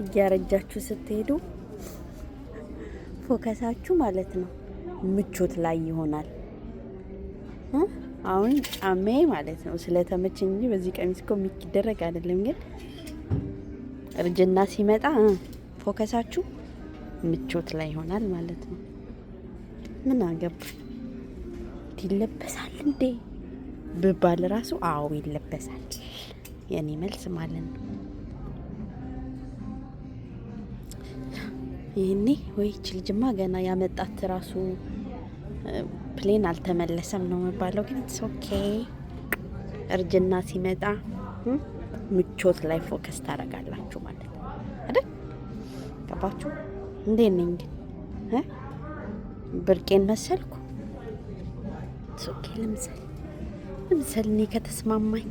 እያረጃችሁ ስትሄዱ focus ኣችሁ ማለት ነው ምቾት ላይ ይሆናል። አሁን ጫሜ ማለት ነው ስለተመቸኝ እንጂ በዚህ ቀሚስ እኮ የሚደረግ አይደለም። ግን እርጅና ሲመጣ focus ኣችሁ ምቾት ላይ ይሆናል ማለት ነው። ምን አገባ ይለበሳል እንዴ ብባል ራሱ አዎ ይለበሳል የኔ መልስ ማለት ነው። ይህኔ ወይ ይች ልጅማ ገና ያመጣት ራሱ plane አልተመለሰም ነው የሚባለው። ግን it's okay። እርጅና ሲመጣ ምቾት ላይ focus ታደርጋላችሁ ማለት ነው አይደል? ገባችሁ? እንዴት ነኝ ግን? ብርቄን መሰልኩ? It's okay፣ ልምሰል ልምሰል እኔ ከተስማማኝ።